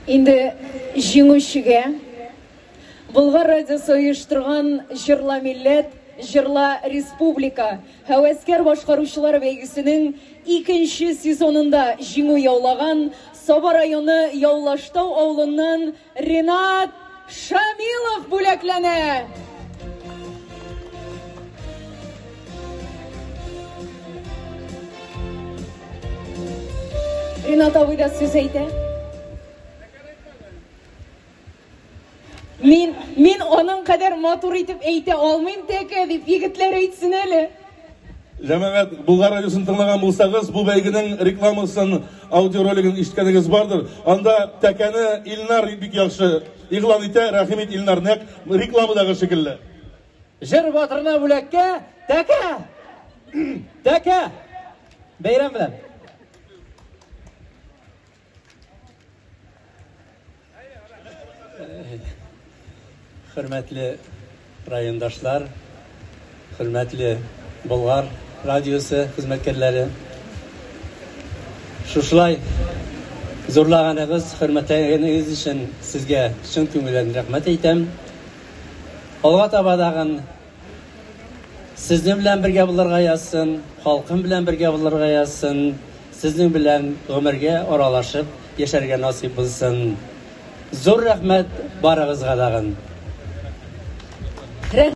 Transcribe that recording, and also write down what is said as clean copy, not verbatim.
Инде җиңүчегә Болгар радиосы оештырган Җырла милләт, җырла республика һәвәскәр башкаручылар бәйгесенең икенче сезонында җиңү яулаган Саба районы Явлаштау авылыннан Ренат Шамилов бүләкләнә! Ренат абый да сүз әйтә. Мин, мин аның кадәр матур итеп әйтә алмыйм тәкә дип егетләр әйтсен әле. Җәмәгать, Болгар радиосын тыңлаган булсагыз, бу бәйгенең рекламасын, аудиоролигын ишеткәнегез бардыр. Анда тәкәне Илнар бик яхшы игълан итә. Рәхим ит, Илнар, нәкъ рекламадагы шикелле. Җыр батырына бүләккә тәкә! Тәкә! Бәйрәм белән! Хөрмәтле райондашлар, хөрмәтле Болгар радиосы хезмәткәрләре, шушылай зурлаганыгыз, хөрмәтләгәнегез өчен сезгә чын күңелдән рәхмәт әйтәм. Алга таба тагын сезнең белән бергә булырга язсын, халкым белән бергә булырга язсын, сезнең белән гомергә аралашып яшәргә насыйп булсын. Зур рәхмәт барыгызга тагын.